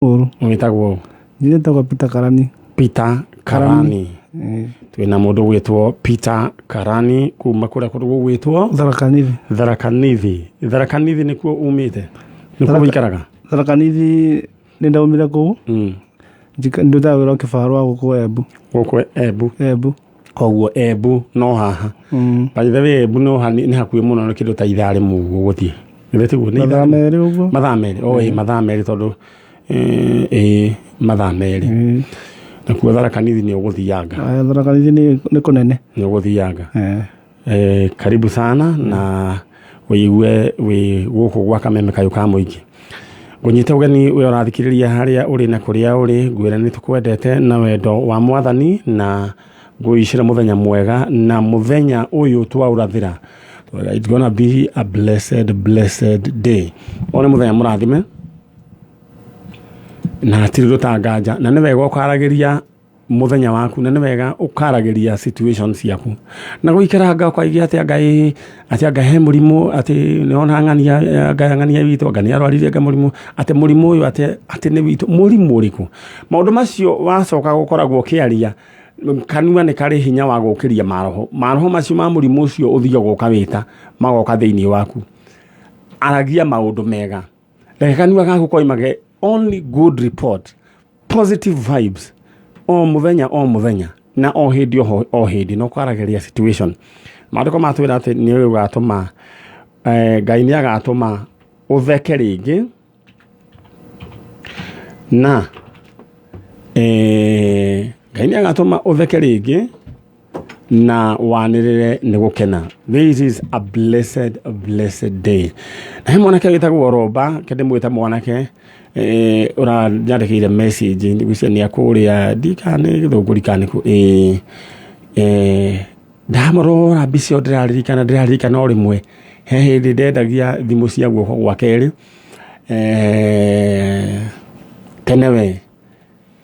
Ũru. Wĩtagwo? Niĩ njĩtagwo Peter Karani. Peter Karani. Twĩna mũndũ gwĩtwo Peter Karani kuma kũrĩa kũndũ gũgwĩtwo Tharaka Nithi. Tharaka Nithi. Tharaka Nithi nĩkuo umĩte? Nĩkuo ũikaraga? Tharaka Nithi nĩ ndaumire kũu. Ndutaga wĩra wa kĩbarũa gũkũ Embu. Gũkũ Embu. Embu. Koguo Embu no haha. By the way, Embu no nĩ hakuhĩ mũno, nĩ kĩndũ ta ithaa rĩmwe ũguo gũthiĩ. Githĩ tiguo? Nĩ Mathaa ithaa 2 ũguo. Mathaa 2. O ĩ, mathaa 2 tondũ ĩ mathaa 2. Nakuo Tharaka Nithi nĩ ũgũthianga. Aya, Tharaka Nithi nĩ kũnene. Nĩ ũgũthianga. Karibu sana na wĩigue wĩ gũkũ gwa Kameme Kayũ ka Mũingĩ. Ngũnyite ũgeni we ũrathikĩrĩria harĩa ũrĩ na kũrĩa ũrĩ, ngwĩre nĩ tũkwendete na wendo wa Mwathani na ngũicĩre mũthenya mwega na mũthenya ũyũ twaũrathĩra. It's gonna be a blessed, blessed day. Ũyũ nĩ mũthenya mũrathime na hatirĩ ũndũ tanganja, na nĩ wega ũkaragĩria mũthenya waku, na nĩ wega ũkaragĩria situation ciaku na gũikaranga ũkaiga atĩ anga ĩ atĩ anga he mũrimũ, atĩ nĩwona ng'ania, anga ng'ania witũ anga nĩ arwarire, anga mũrimũ, atĩ mũrimũ ũyũ atĩ nĩ witũ. Mũrimũ ũrĩkũ? Maũndũ macio wacoka gũkoragwo ũkĩaria, kanua nĩ karĩ hinya wa gũkĩria maroho. Maroho macio ma mũrimũ ũcio ũthiaga ũkawĩta magoka thĩinĩ waku. Aragia maũndũ mega, reke kanua gaku koimage only good report, positive vibes o mũthenya o mũthenya na o hĩndĩ o hĩndĩ, na ũkaragĩria situation. Maandĩko matwĩra atĩ nĩ ũgatũma, Ngai nĩ agatũma ũtheke rĩngĩ na Ngai nĩ agatũma ũtheke rĩngĩ na wanĩrĩre nĩ gũkena. This is a blessed, blessed day. Na he mwanake wĩtagwo Romba, ke ndĩmwĩte mwanake, ũranyandĩkĩire message, ngwĩciria nĩ akũrĩa, ndikana nĩ Gĩthũngũri kana nĩkũ, ndamũrora mbica ĩyo ndĩraririkana, ndĩraririkana o rĩmwe he hĩndĩ ndendagia thimũ cia guoko gwa kerĩ, tene we,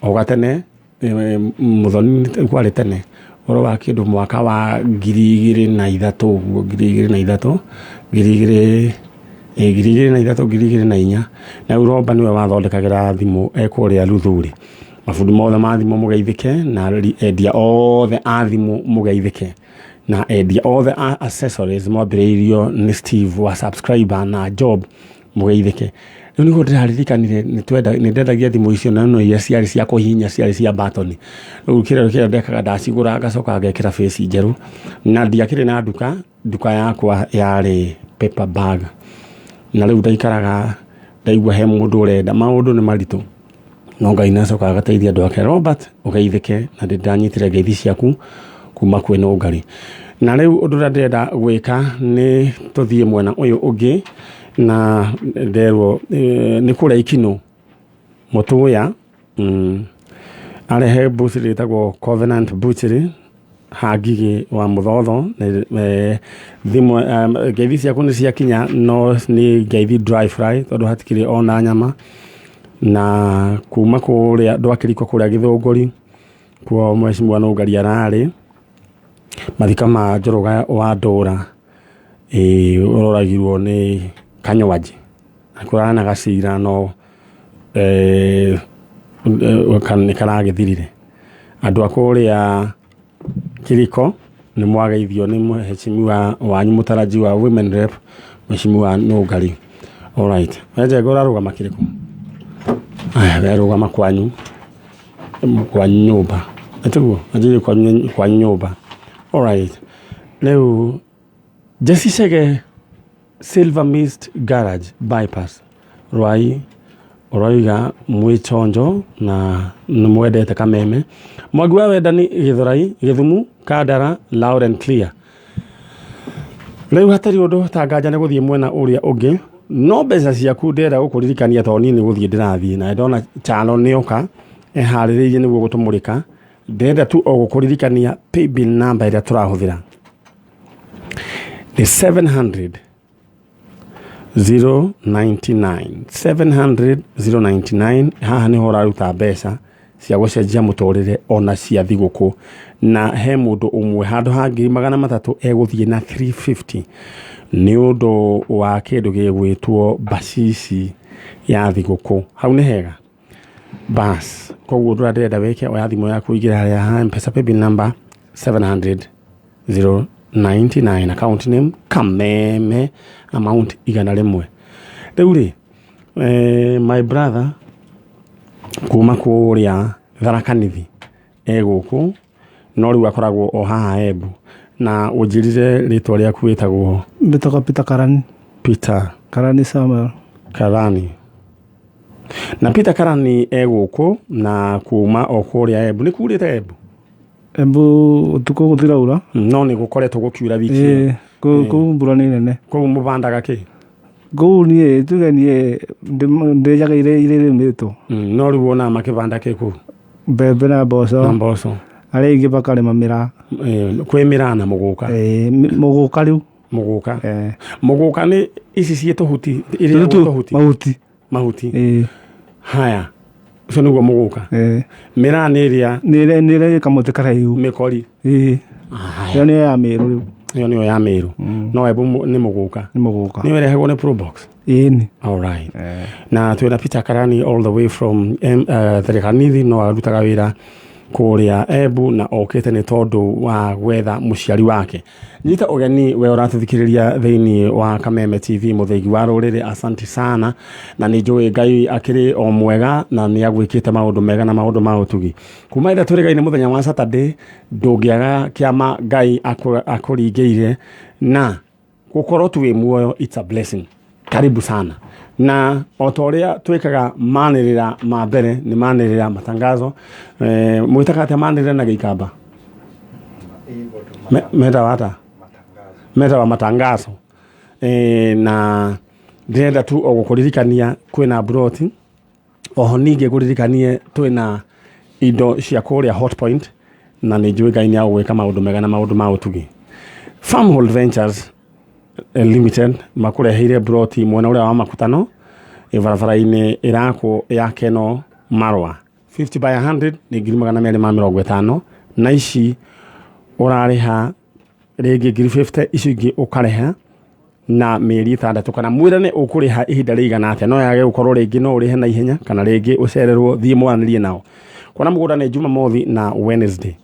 o gatene, Mũthoni kwarĩ tene, ũhoro wa kĩndũ mwaka wa 2003 ũguo, 2003, 2000, 2003, 2004, na rĩu Romba nĩwe wathondekagĩra thimũ e kũrĩa Luthuri. Mabundi mothe ma thimũ mũgeithĩke, na endia othe a thimũ mũgeithĩke, na endia othe a accessories mwambĩrĩirio nĩ Steve wa subscriber na Job mũgeithĩke. Rĩu nĩguo ndĩraririkanire nĩ ndendagia thimũ icio, na no iria ciarĩ cia kũhihinya, ciarĩ cia mbatoni. Rĩu kĩrĩa ndekaga, ndacigũra ngacoka ngekĩra face njerũ, na ndiakĩrĩ na nduka, nduka yakwa yarĩ paper bag. Na rĩu ndaikaraga ndaigua he mũndũ ũrenda, maũndũ nĩ maritũ, no Ngai nĩ acokaga agateithia andũ ake. Robert ũgeithĩke, na nĩ ndanyitire ngeithi ciaku kuma kwĩ Nũngari. Na rĩu ũndũ ũrĩa ndĩrenda gwĩka nĩ tũthiĩ mwena ũyũ ũngĩ, na nderwo nĩ kũrĩa Ikinũ Mũtũya, arehe butchery ĩtagwo Covenant Butchery ha Ngigĩ wa Mũthotho. Thimũ ngeithi ciaku nĩ ciakinya, no nĩ ngeithi dry fry tondũ hatikĩrĩ ona nyama. Na kuma kũrĩa ndwakĩrikwo kũrĩa Gĩthũngũri kuo Mheshimiwa Nũngari ararĩ mathika ma Njoroge wa Ndũra, ũroragirwo nĩ Kanywanji na kũrana gacira, no nĩ karagĩthirire. Andũ a kũrĩa Kĩriko nĩ mwageithio nĩ Mheshimiwa wanyu mũtarajiwa Women Rep, Mheshimiwa Nũngari. Alright, we Njenga ũrarũgama kĩrĩkũ? Aya, we rũgama kwanyu nyũmba, ĩtiguo? Anjĩrĩrie kwanyu nyũmba. Alright, rĩu Jesse Chege, Silver Mist Garage Bypass Rwai, ũroiga mwĩ chonjo na nĩ mwendete Kameme. Mwangi wa Wendani Gĩthũrai, Gĩthumu, Kandara, loud and clear. Rĩu hatarĩ ũndũ ta nganja nĩ gũthiĩ mwena ũrĩa ũngĩ, no mbeca ciaku ndĩrenda gũkũririkania tondũ niĩ nĩ gũthiĩ ndĩrathiĩ na ndona Chano nĩoka eharĩrĩirie nĩguo gũtũmũrĩka. Ndĩrenda tu o gũkũririkania paybill number ĩrĩa tũrahũthĩra nĩ 700 099, 700 099. Haha nĩho ũraruta mbeca cia gũcenjia mũtũrĩre ona cia thigũkũ, na he mũndũ ũmwe handũ ha 300,000 egũthiĩ na 350 nĩ ũndũ wa kĩndũ gĩgwĩtwo bacici ya thigũkũ. Hau nĩ hega. Bas koguo ũndũ ũrĩa ndĩrenda wĩke, oya thimũ yaku ũingĩre harĩa ha Mpesa paybill number 700 099, account name Kameme, amount 100. Rĩu rĩ, my brother kuma kũrĩa Tharaka Nithi e gũkũ, no rĩu akoragwo o haha Embu. Na ũnjĩrire rĩtwa rĩaku wĩtagwo? Mbĩtagwo Peter Karani. Peter Karani Samuel. Karani. Na Peter Karani e gũkũ na kuma o kũrĩa Embu. Nĩ kurĩte Embu? Embu ũtukũ gũtiraura. No nĩ gũkoretwo gũkiura wiki ĩno. Ĩĩ, kũu mbura nĩ nene. Kũu mũbandaga kĩ? Kũu niĩ tuge niĩ ndĩaga iria irĩmĩtwo. No rĩu wonaga makĩbanda kĩ kũu? Mbembe na mboco. Na mboco. Arĩa aingĩ makarĩma mĩraa. Kwĩ mĩraa na mũgũka. Ĩĩ, mũgũka rĩu. Mũgũka. Mũgũka nĩ ici ciĩ tũhuti, iria Tũtũ, tũhuti. Mahuti. Mahuti. Ĩĩ. Haya. Ũcio nĩguo mũgũka. Ĩĩ. Mĩraa nĩ ĩrĩa? Nĩ ĩrĩa ĩ kamũtĩ karaihu. Mĩkori. Ĩĩ. Haya. Ĩyo nĩyo ya Mĩrũ rĩu. Ĩyo nĩyo ya Mĩrũ. No Embu nĩ mũgũka. Nĩ mũgũka. Nĩyo ĩrehagwo nĩ Probox. Ĩĩ nĩ. All right. Na twĩna Peter Karani all the way from Tharaka Nithi, no arutaga wĩra kũrĩa Embu na okĩte nĩ tondũ wa gwetha mũciari wake. Nyita ũgeni we ũratũthikĩrĩria thĩinĩ wa Kameme TV, mũthĩgi wa rũrĩrĩ, asanti sana. Na nĩ njũĩ Ngai akĩrĩ o mwega na nĩ agwĩkĩte maũndũ mega na maũndũ ma ũtugi. Kuma ĩrĩa tũrĩgaine mũthenya wa Saturday, ndũngĩaga kĩama Ngai akũringĩire, na gũkorwo tu wĩ muoyo, it's a blessing. Karibu sana. Na o ta ũrĩa twĩkaga manĩrĩra ma mbere nĩ manĩrĩra matangazo. Mwĩtaga atĩa manĩrĩra na Gĩikamba? Metawa ata? Metawa matangazo. Na ndĩrenda tu o gũkũririkania kwĩna broti. Oho ningĩ ngũririkanie twĩna indo cia kũrĩa Hot Point, na nĩ njũĩ Ngai nĩ agũgwĩka maũndũ mega na maũndũ ma ũtugi. Farmhold Ventures Limited makũreheire broti mwena ũrĩa wa Makutano, barabara-inĩ ĩrakwo ya Keno Marwa. 50 by 100 nĩ ngiri magana merĩ ma mĩrongo ĩtano, na ici ũrarĩha rĩngĩ ngiri 50, icio ingĩ ũkarĩha na mĩeri 6, kana mwĩrane ũkũrĩha ihinda rĩigana atĩa. No yage gũkorwo rĩngĩ no ũrĩhe na ihenya, kana rĩngĩ ũcererwo, thiĩ mwaranĩrie nao. Kuona mũgũnda nĩ Jumamothi na Wednesday.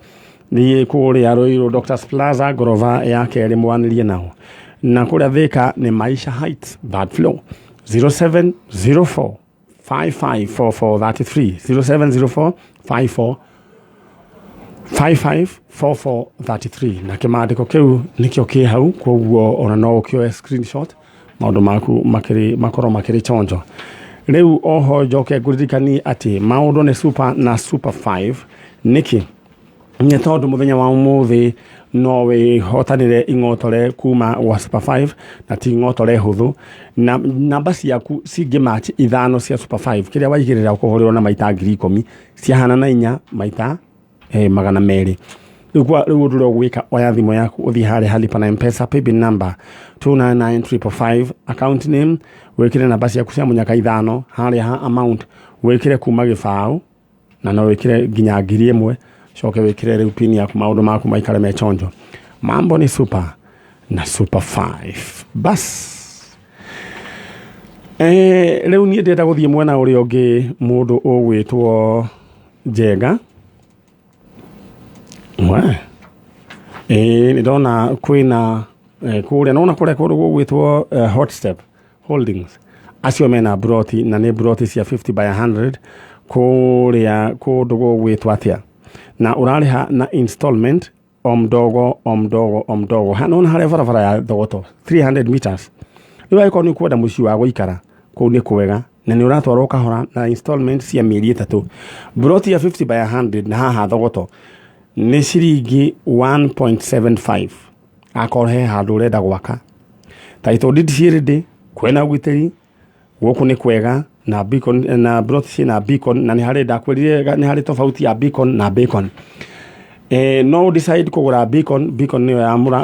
Thiĩ kũrĩa Ruiru Doctors Plaza ngoroba ya kerĩ mwaranĩrie nao. Na kũrĩa Thika nĩ Maisha Heights third floor, 0704 554433, 0704 54 554433. Na kĩmandĩko kĩu nĩkĩo kĩ hau, koguo ona no ũkĩoe screenshot maũndũ maku makorwo makĩrĩ chonjo. Rĩu oho njoke ngũririkanie atĩ maũndũ nĩ super na super 5. Nĩkĩ? Nĩ tondũ mũthenya wa ũmũthĩ no wĩhotanĩre ing'otore kuma gwa Super 5, na ti ing'otore hũthũ, na namba ciaku cingĩ ithano cia Super 5, kĩrĩa waigĩrĩra ũkũhũrĩrwo na maita ngiri ikũmi, ciahana na inya maita magana merĩ. Rĩu rĩu ũndũ ũrĩa ũgwĩka, oya thimũ yaku ũthiĩ harĩa ha lipa na Mpesa paybill number 299555, account name wĩkĩre namba ciaku cia mũnyaka ithano, harĩa ha amount wĩkĩre kuma gĩbaũ na no wĩkĩre nginya ngiri ĩmwe, coke wĩkĩre rĩu pin yaku, maũndũ maku maikare me chonjo. Mambo ni super na Super 5. Bas. Rĩu niĩ ndĩrenda gũthiĩ mwena ũrĩa ũngĩ, mũndũ ũgwĩtwo Njenga. We. Nĩ ndona kwĩna kũrĩa, nona kũrĩa kũndũ gũgwĩtwo Hot Step Holdings, acio mena broti na nĩ broti cia 50 by 100 kũrĩa kũndũ gũgwĩtwo atĩa, na ũrarĩha na installment o mdogo o mdogo o mdogo. Nona harĩa barabara ya Thogoto 300 meters. Rĩu angĩkorwo nĩ ũkwenda mũciĩ wa gũikara kũu nĩ kwega, na nĩ ũratwarwo kahora na installment cia mĩeri 3. Broti ya 50 by 100 na haha Thogoto nĩ ciringi 1.75. Akorwo he handũ ũrenda gwaka, title deed ciĩ ready, kwĩna ũgitĩri, gũkũ nĩ kwega, na beacon, na broti ciĩna beacon, na nĩ harĩ ndakwĩrire nĩ harĩ tofauti ya beacon na bacon. No decide kũgũra beacon, beacon nĩyo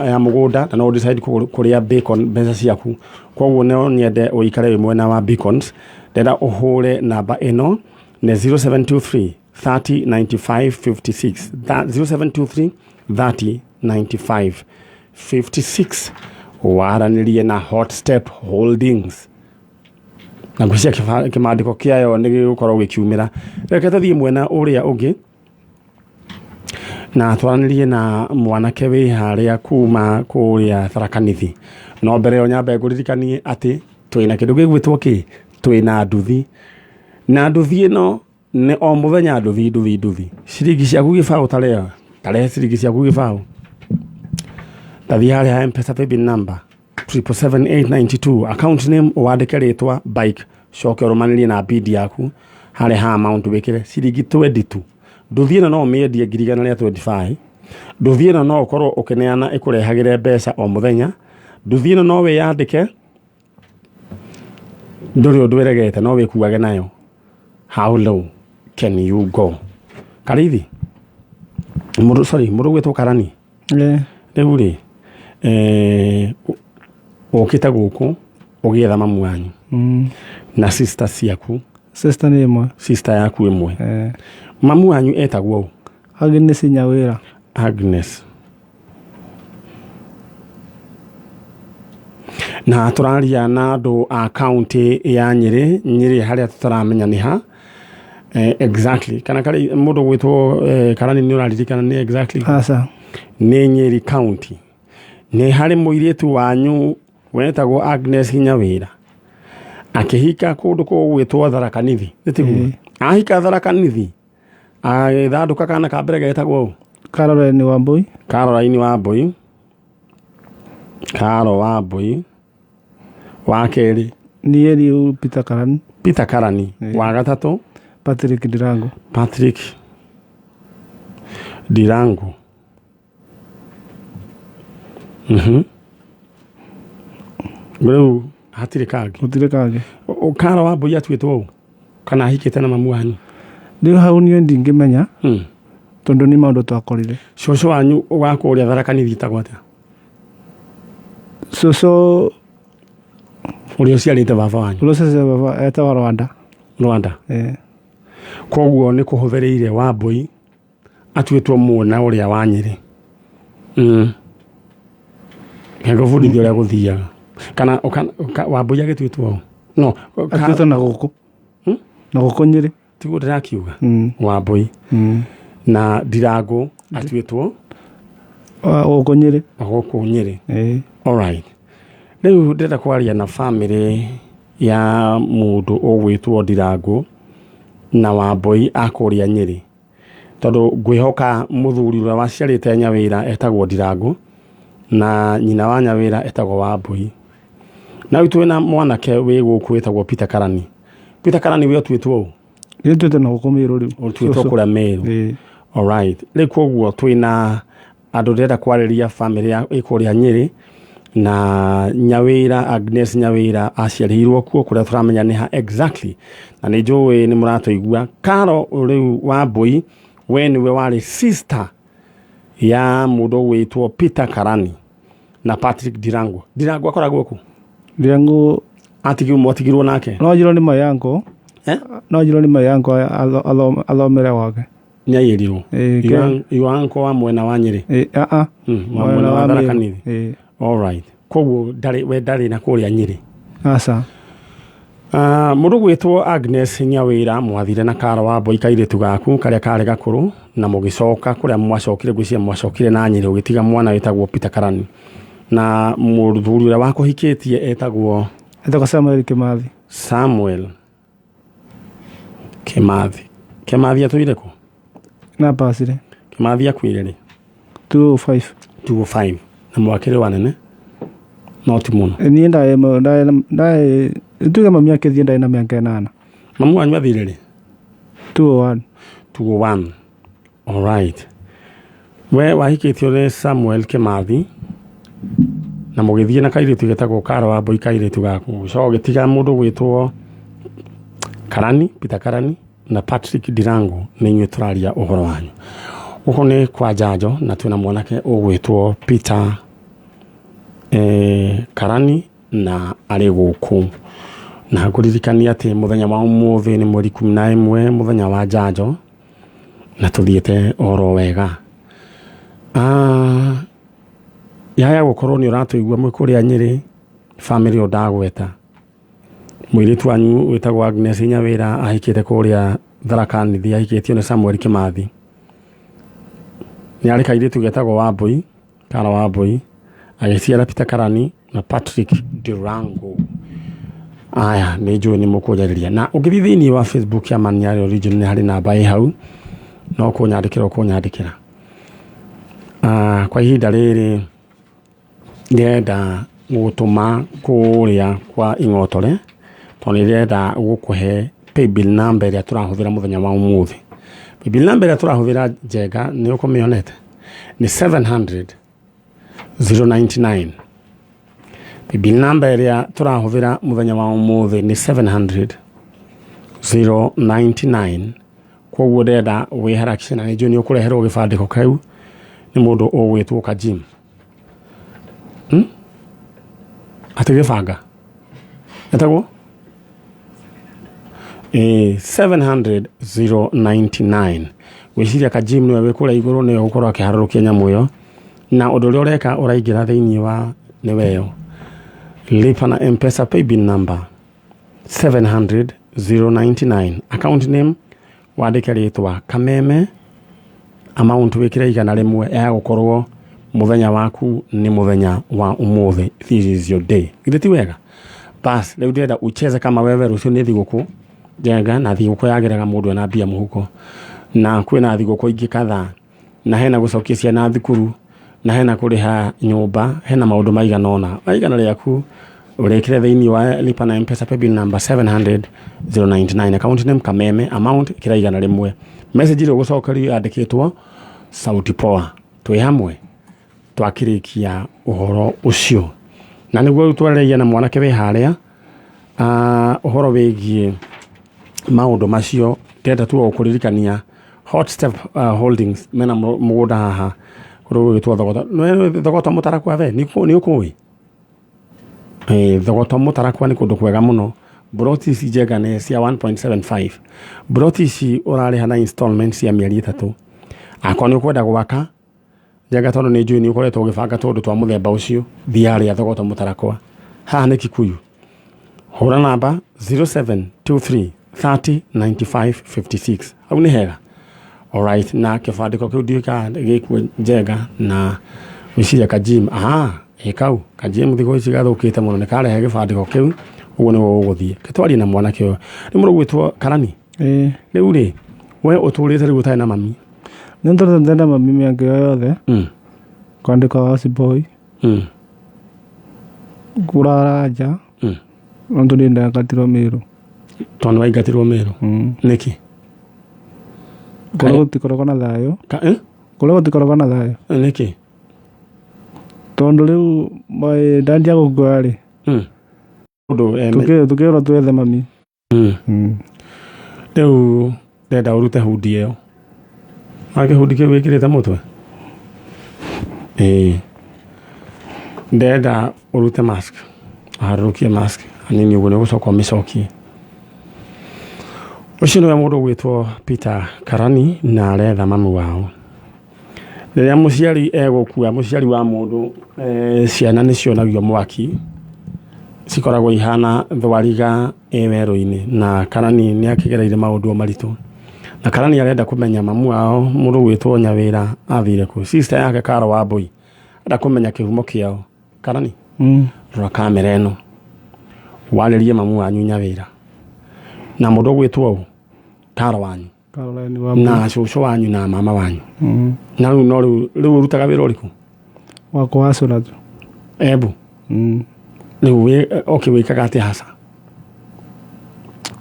ya mũgũnda, na no decide kũrĩa bacon mbeca ciaku. Koguo no nyende ũikare wĩ mwena wa beacons. Ndĩrenda ũhũre namba ĩno nĩ 0723 30 95 56. 0723 30 95 56. Waranĩrie na Hot Step Holdings. Na ngwĩciria kĩmandĩko kĩayo nĩ gĩgũkorwo gĩkiumĩra. Reke tũthiĩ mwena ũrĩa ũngĩ na twaranĩrie na mwanake wĩ harĩa kuma kũrĩa Tharaka Nithi. No mbere ĩyo nyambe ngũririkanie atĩ twĩna kĩndũ gĩgwĩtwo kĩ? Twĩna nduthi. Na nduthi ĩno nĩ o mũthenya nduthi nduthi nduthi. Ciringi ciaku gĩbaũ tarĩa, tarehe ciringi ciaku gĩbaũ. Tathiĩ harĩa ha M-Pesa paybill number 777892, account name wandĩke rĩtwa bike, coke ũrũmanĩrie na bid yaku harĩa ha amount wĩkĩre ciringi 22. Nduthi ĩno no ũmĩendie 125,000. Nduthi ĩno no ũkorwo ũkĩneana ĩkũrehagĩre mbeca o mũthenya. Nduthi ĩno no wĩyandĩke, ndũrĩ ũndũ ĩregete, no wĩkuage nayo. How low can you go? Karithi, mũndũ, sorry, mũndũ gwĩtwo Karani. Rĩu rĩ, ũkĩte gũkũ ũgĩetha mamu wanyu na sister ciaku. Sister nĩ ĩmwe. Sister yaku ĩmwe. Mamu wanyu etagwo ũ? Agnes Nyawĩra. Agnes. Na tũraria na andũ a kaunti ya Nyĩrĩ, Nyĩrĩ harĩa tũtaramenya nĩ ha exactly. Kana karĩ mũndũ gwĩtwo Karani, nĩ ũraririkana nĩ exactly? Aca. Nĩ Nyĩrĩ county. Nĩ harĩ mũirĩtu wanyu wetagwo Agnes Nyawĩra akĩhika kũndũ kũgwĩtwo Tharaka Nithi, nĩ tiguo? Ahika Tharaka Nithi agĩthandũka kana ka mbere getagwo ũ? Caroline Wambui. Caroline Wambui. Caro Wambui. Wa kerĩ? Niĩ rĩu Peter Karani. Peter Karani. Wa gatatũ? Patrick Ndirangu. Patrick Ndirangu. Rĩu hatirĩ kangĩ? Gũtirĩ kangĩ. Caro Wambui atuĩtwo ũ? Kana ahikĩte na mamu wanyu? Rĩu hau niĩ ndingĩmenya tondũ nĩ maũndũ twakorire. Cũcũ wanyu wa kũrĩa Tharaka Nithi etagwo atĩa? Cũcũ ũrĩa ũciarĩte baba wanyu. Ũrĩa ũciarĩte baba etagwo Rwanda. Rwanda. Koguo nĩ kũhũthĩrĩire Wambui atuĩtwo mwena ũrĩa wa Nyĩrĩ. Ngũbundithia ũrĩa gũthiaga. Kana Wambui agĩtuĩtwo ũ? No, Atuĩtwo na gũkũ. Na gũkũ Nyĩrĩ. Tiguo ndĩrakiuga. Wambui. Na Ndirangu atuĩtwo Gũkũ Nyĩrĩ. Gũkũ Nyĩrĩ. Alright. Rĩu ndĩrenda kwaria na famĩlĩ ya mũndũ ũgwĩtwo Ndirangu na Wambui a kũrĩa Nyĩrĩ. Tondũ ngwĩhoka mũthuri ũrĩa waciarĩte Nyawĩra etagwo Ndirangu na nyina wa Nyawĩra etagwo Wambui. Na rĩu twĩna mwanake wĩ gũkũ wĩtagwo Peter Karani. Peter Karani, we ũtuĩtwo ũ? Niĩ nduĩte na gũkũ Mĩrũ rĩu. Ũtuĩtwo kũrĩa Mĩrũ. Alright. Rĩu koguo twĩna andũ ndĩrenda kwarĩria famĩlĩ ya ĩ kũrĩa Nyĩrĩ na Nyawĩra, Agnes Nyawĩra aciarĩirwo kuo kũrĩa tũramenya nĩ ha exactly, na nĩ njũĩ nĩ mũratũigua. Caro rĩu Wambui, we nĩwe warĩ sister ya mũndũ ũgwĩtwo Peter Karani na Patrick Ndirangu. Ndirangu akoragwo kũ? Ndirangu. Atigirwo, mwatigirwo nake? No njĩrwo nĩ my uncle. Eh? No njĩrwo nĩ my uncle athomere gwake. Nĩaiyĩrirwo? Ĩĩ. Your uncle wa mwena wa Nyĩrĩ? Ĩĩ, a a. Wa mwena wa Tharaka Nithi. Ĩĩ. Alright. Koguo ndarĩ, we ndarĩ na kũrĩa Nyĩrĩ. Aca. Mũndũ gwĩtwo Agnes Nyawĩra, mwathire na Caro Wambui kairĩtu gaku karĩa karĩ gakũrũ na mũgĩcoka kũrĩa mwacokire, ngwĩciria mwacokire na Nyĩrĩ ũgĩtiga mwana wĩtagwo Peter Karani, na mũthuri ũrĩa wakũhikĩtie etagwo? Etagwo Samuel Kĩmathi. Samuel Kĩmathi. Kĩmathi atũire kũ? Na pasire. Kĩmathi akuire rĩ? 205. 205. Na mwakĩrĩ wanene no ti mũno. Niĩ ndaĩ tuge mami akĩthiĩ ndaĩ na mĩaka 8. Mamu wanyu athire rĩ? 201. 201. Alright. We wahikĩtio nĩ Samuel Kĩmathi na mũgĩthiĩ na kairĩtu getagwo Caro Wambui kairĩtu gaku, ũcoka ũgĩtiga mũndũ gwĩtwo Karani, Peter Karani na Patrick Ndirangu. Nĩ inyuĩ tũraria ũhoro wanyu. Gũkũ nĩ kwa Njanjo na twĩna mwanake ũgwĩtwo Peter Karani na arĩ gũkũ. Na ngũririkania atĩ mũthenya wa ũmũthĩ nĩ mweri 11, mũthenya wa njanjo, na tũthiĩte oro wega. Yaya gũkorwo nĩ ũratũigua mwĩ kũrĩa Nyĩrĩ, bamĩrĩ ĩyo ndagweta. Mũirĩtu wanyu wĩtagwo Agnes Nyawĩra ahikĩte kũrĩa Tharaka Nithi, ahikĩtio nĩ Samuel Kĩmathi. Nĩ arĩ kairĩtu getagwo Wambui, Kara Wambui, agĩciara Peter Karani na Patrick Durango. Aya nĩ njũĩ nĩ mũkũnjarĩria, na ũngĩthiĩ thĩinĩ wa Facebook ya Maniario Region nĩ harĩ namba ĩ hau, no kũnyandĩkĩra ũkũnyandĩkĩra. Kwa ihinda rĩrĩ ndĩrenda gũgũtũma kũrĩa kwa Ing'otore, tondũ nĩ ndĩrenda gũkũhe paybill number ĩrĩa tũrahũthĩra mũthenya wa ũmũthĩ. Paybill number ĩrĩa tũrahũthĩra, Njenga, nĩ ũkũmĩonete? Nĩ 700 099. Paybill number ĩrĩa tũrahũthĩra mũthenya wa ũmũthĩ nĩ 700 099. Koguo ndĩrenda wĩharakishe, na nĩ njũĩ nĩ ũkũreherwo gĩbandĩko kĩu nĩ mũndũ ũgwĩtwo Kajim. Atĩ gĩbanga etagwo 700 099. Gwĩciria Kajim nĩwe wĩ kũrĩa igũrũ, nĩwe ũgũkorwo akĩharũrũkia nyamũ ĩyo, na ũndũ ũrĩa ũreka ũraingĩra thĩinĩ wa nĩwe ĩyo lipa na Mpesa paybill number 700 099, account name wandĩke rĩtwa Kameme, amount wĩkĩre 100, ya gũkorwo mũthenya waku nĩ mũthenya wa ũmũthĩ. This is your day, githĩ ti wega? Bas, rĩu ndĩrenda ucheze kama wewe. Rũciũ nĩ thigũkũ, Njenga, na thigũkũ yagĩraga mũndũ ena mbia mũhuko, na kwĩna thigũkũ ingĩ kadhaa, na hena gũcokia ciana thukuru, na hena kũrĩha nyũmba, hena maũndũ maigana ũna. Wa 100 rĩaku ũrĩkĩre thĩinĩ wa lipa na Mpesa paybill number 700 099, account name Kameme, amount ĩkĩra 100. Message ĩrĩa ũgũcokerio yandĩkĩtwo "Sauti Poa". Twĩ hamwe twakĩrĩkia ũhoro ũcio, na nĩguo rĩu twarĩria na mwanake wĩ harĩa ũhoro wĩgiĩ maũndũ macio. Ndĩrenda tu o kũririkania Hot Step Holdings mena mũgũnda haha kũndũ gũgĩtwo Thogota. Nĩ Thogota Mũtarakwa, we nĩ ũkũĩ? Thogota Mũtarakwa nĩ kũndũ kwega mũno. Mburoti ici, Njenga, nĩ cia 1.75. Mburoti ici ũrarĩha na installment cia mĩeri 3. Akorwo nĩ ũkwenda gwaka, Njenga, tondũ nĩ njũĩ nĩ ũkoretwo ũgĩbanga tũũndũ twa mũthemba ũcio, thiĩ harĩa Thogota Mũtarakwa. Haha nĩ Kikuyu. Hũra namba 0723 30 95 56. Hau nĩ hega. Alright, na kĩbandĩko kĩu ndiũĩ kana gĩkuo, Njenga, na gwĩciria Kajim, aha, ĩ kau Kajim thikũ ici gathũkĩte mũno, nĩ karehe gĩbandĩko kĩu, ũguo nĩguo ũgũthiĩ. Twarie na mwanake ũyũ. Nĩ mũndũ ũgwĩtwo Karani. Ĩĩ. Rĩu rĩ, we ũtũrĩte rĩu ũtarĩ na mami? Nĩ ntũrĩte na mami mĩaka ĩyo yothe. Kwandĩka house boy, kũrara nja, tondũ niĩ ndagatirwo Mĩrũ. Tondũ nĩ waingatirwo Mĩrũ? Nĩkĩ? Kũrĩa gũtikoragwo na thayũ. Ka, eh? Kũrĩa gũtikoragwo na thayũ. Nĩkĩ? Tondũ rĩu ndanjia gũkua rĩ, Ũndũ tũkĩrwo twethe mami. Rĩu ndĩrenda ũrute hundi ĩyo. Na kĩhundi kĩu wĩkĩrĩte mũtwe? Ĩĩ. Ndĩrenda ũrute mask. Ũharũrũkie mask hanini ũguo, nĩ ũgũcoka ũmĩcokie. Ũcio nĩwe mũndũ ũgwĩtwo Peter Karani, na aretha mamu wao. Rĩrĩa mũciari egũkua, mũciari wa mũndũ, ciana nĩ cionagio mwaki, cikoragwo ihana thwariga ĩ werũ-inĩ, na Karani nĩ akĩgereire maũndũ maritũ. Na Karani arenda kũmenya mamu wao mũndũ ũgwĩtwo Nyawĩra athire kũ. Sister yake Karo Wambui arenda kũmenya kĩhumo kĩao. Karani, rora kamera ĩno, warĩrie mamu wanyu Nyawĩra na mũndũ ũgwĩtwo ũ, Karo wanyu. Caroline Wambui. Na cũcũ wanyu na mama wanyu. Na rĩu no rĩu ũrutaga wĩra ũrĩkũ? Wa kũhacũra tu. Embu? Rĩu wĩ okay, wĩkaga atĩa haca?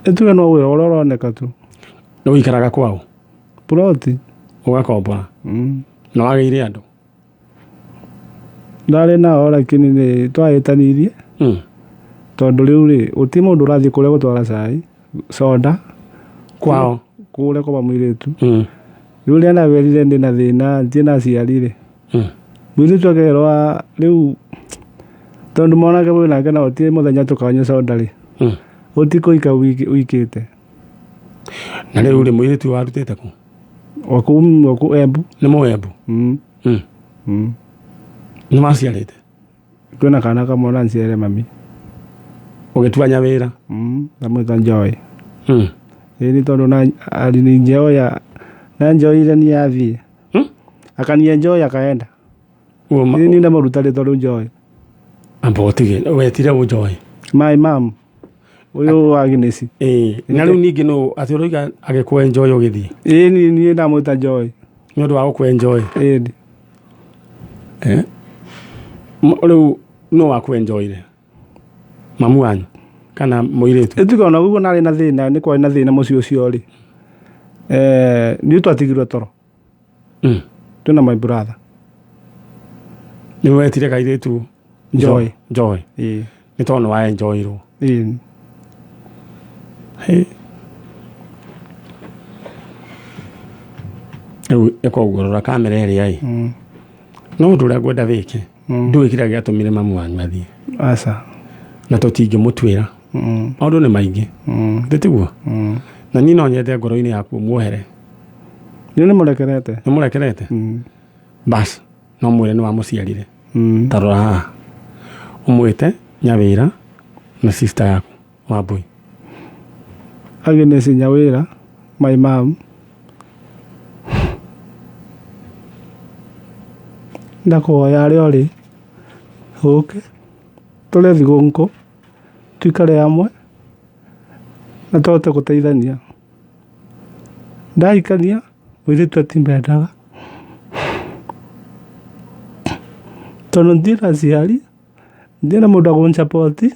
Ĩtuge no wĩra ũrĩa ũroneka tu. Rĩu ũikaraga kwao? Ploti. Ũgakombora? Na wagĩire andũ? Ndarĩ nao, lakini nĩ twahĩtanirie, tondũ rĩu rĩ, gũtirĩ mũndũ ũrathiĩ kũrĩa gũtwara cai, soda. Kwao? Kũrĩa kwa mũirĩtu. Rĩu rĩrĩa ndamerire ndĩna thĩna, ndirĩ na aciari rĩ, mũirĩtu akerwo rĩu tondũ mwanake mwĩ nake na gũtirĩ mũthenya tũkanyua soda rĩ, gũtikũika wikĩte. Na rĩu rĩ, mũirĩtu warutĩte kũ? O kũu Embu. Nĩ mũembu? Nĩ maciarĩte? Kwĩna kana kamwe na njiare mami. Ũgĩtua Nyawĩra. Ndamwĩta Joy. Ĩĩ nĩ tondũ na alininjoya na njoire ni athiĩ. Akanienjoy akaenda. Ni ndamũruta rĩtwa rĩu Joy. Amba ũtige wetire ũ Joy? My mom. Ũyũ wa Agnes. Ĩĩ na rĩu ningĩ nũ atĩ ũroiga agĩkũ-enjoy ũgĩthiĩ? Ĩĩ niĩ ndamwĩta Joy. Nĩ ũndũ wa gũkũ-enjoy? Ĩĩ. Eh? Rĩu nũ wakũ-enjoyire? Mamu wanyu kana mũirĩtu? Ĩtuge ona ũguo narĩ na thĩna nĩ kwarĩ na thĩna mũciĩ ũcio rĩ. Niĩ twatigirwo toro. Twĩna my brother. Nĩ wetire kairĩtu Joy. Joy. Ĩĩ. Nĩ tondũ nĩ waenjoyirwo. Ĩĩ. Hĩ. Rĩu ĩka ũguo rora kamera ĩrĩa ĩ. No ũndũ ũrĩa ngwenda wĩke ndũĩ kĩrĩa gĩatũmire mamu wanyu athiĩ. Aca. Na tũtingĩmũtuĩra. Maũndũ nĩ maingĩ. Githĩ tiguo? Na niĩ no nyende ngoro-inĩ yaku ũmuohere. Niĩ nĩ mũrekerete. Nĩ mũrekerete? Bas, no mwĩre nĩ wamũciarire. Ta rora haha. Ũmwĩte Nyawĩra na sister yaku Wambui. Agnes Nyawĩra, my mom. Ndakũhoya harĩa ũrĩ ũke tũrĩe thigũkũ tuikare hamwe na tũhote gũteithania. Ndahikania mũirĩtu atimbendaga tondũ ndirĩ na aciari, ndirĩ na mũndũ wa kũnsupport,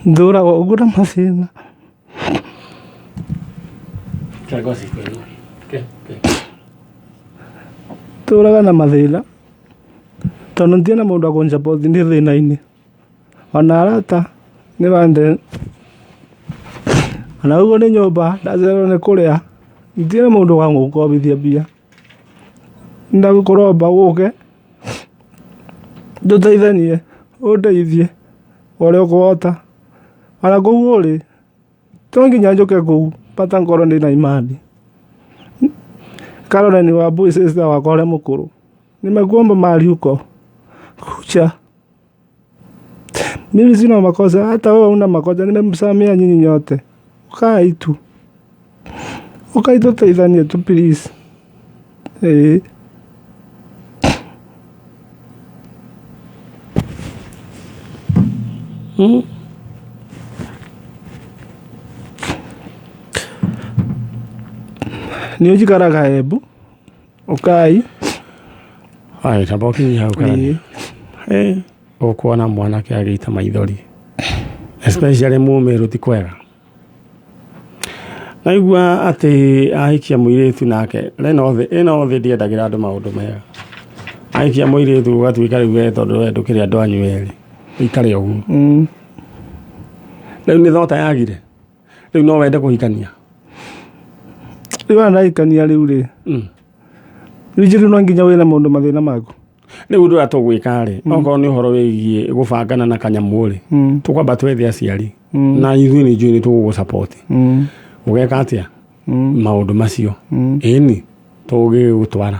ndũraga ũguo na mathĩna. Ndũraga na mathĩna tondũ ndirĩ na mũndũ wa kũnsupport ndĩ thĩna-inĩ. Ona arata nĩ bande ona ũguo nĩ nyũmba ndacererwo nĩ kũrĩa ndirĩ na mũndũ wa gũkombithia mbia. Ndagũkũromba ũke tũteithanie ũndeithie ũrĩa ũkũhota. Ona kũu ũrĩ to nginya njũke kũu bata ngorwo ndĩna imani. Caroline Wambui sister wakwa ũrĩa mũkũrũ nimekuomba mahali uko kuja. Mimi sina makosa, hata wewe huna makosa, nimemsamea nyinyi nyote. Ukai tu. Ukai tuteithanie tu please. Ĩĩ. Niĩ njikaraga Embu, ũkai. Aya, tamba ũkinyie hau karani. Ĩĩ. Ũkuona mwanake agĩita maithori especially mũmĩrũ ti kwega. Naigua atĩ ahikia mũirĩtu nake ĩno thĩ ĩno thĩ ndĩendagĩra andũ maũndũ mega. Ahikia mũirĩtu ũgatuĩka rĩu we tondũ we ndũkĩrĩ andũ anyu erĩ ũikare ũguo. Rĩu nĩ thota yagire. Rĩu no wende kũhikania. Rĩu ona ndahikania rĩu rĩ. Rĩu njĩrĩ no nginya wĩre mũndũ mathĩna maku. Rĩu ũndũ ũrĩa tũgwĩka rĩ, okorwo nĩ ũhoro wĩgiĩ gũbangana na kanyamũ rĩ, tũkwamba twethe aciari na ithuĩ nĩ njũĩ nĩ tũgũgũ support. Ũgeka atĩa? Maũndũ macio. Ĩni tũgĩgũtwara.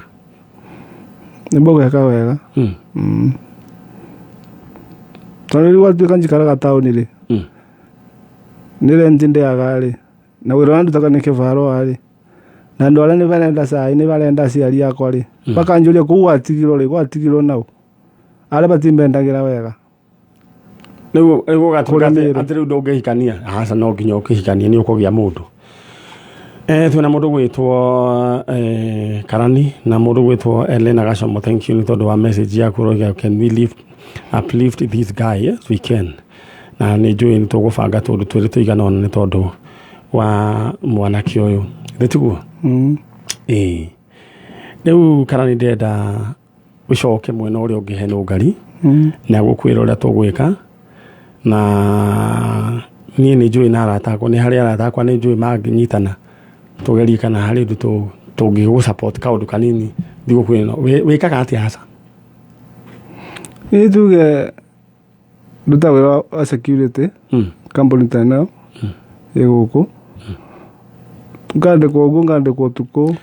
Nĩ mũgeka wega. Tondũ rĩu gwatuĩka njikaraga taũni rĩ, nĩ rent ndĩaga rĩ, na wĩra ũrĩa ndutaga nĩ kĩbarũa rĩ, na andũ arĩa nĩ barenda cai nĩ barenda aciari akwa rĩ, makanjũria kũu gwatigirwo rĩ, gwatigirwo naũ? Arĩa matimbendagĩra wega. Rĩu ũgatuĩka Kũrĩa Meru. atĩ rĩu ndũngĩhikania. Aca no nginya ũkĩhikanie nĩ ũkũgĩa mũndũ. Twĩna mũndũ gwĩtwo Karani na mũndũ gwĩtwo Elena Gacomo, thank you nĩ tondũ wa message yaku ũroiga can we lift, uplift this guy? Yes we can. Na nĩ njũĩ nĩ tũgũbanga tũndũ twĩrĩ tũigana ũna nĩ tondũ wa mwanake ũyũ. Githĩ tiguo? Ĩĩ. Rĩu Karani ndĩrenda ũcoke mwena ũrĩa ũngĩ he nũngari na gũkwĩra ũrĩa tũgwĩka na niĩ nĩ njũĩ na arata akwa nĩ harĩ arata akwa nĩ njũĩ mangĩnyitana tũgerie kana harĩ ũndũ tũngĩgũ support kaũndũ kanini thigũkũ ĩno. Wĩkaga atĩa hasa? Niĩ tuge ndutaga wĩra wa security company ta ĩno ĩ gũkũ. Ngandĩkwo ũguo ngandĩkwo ũtukũ.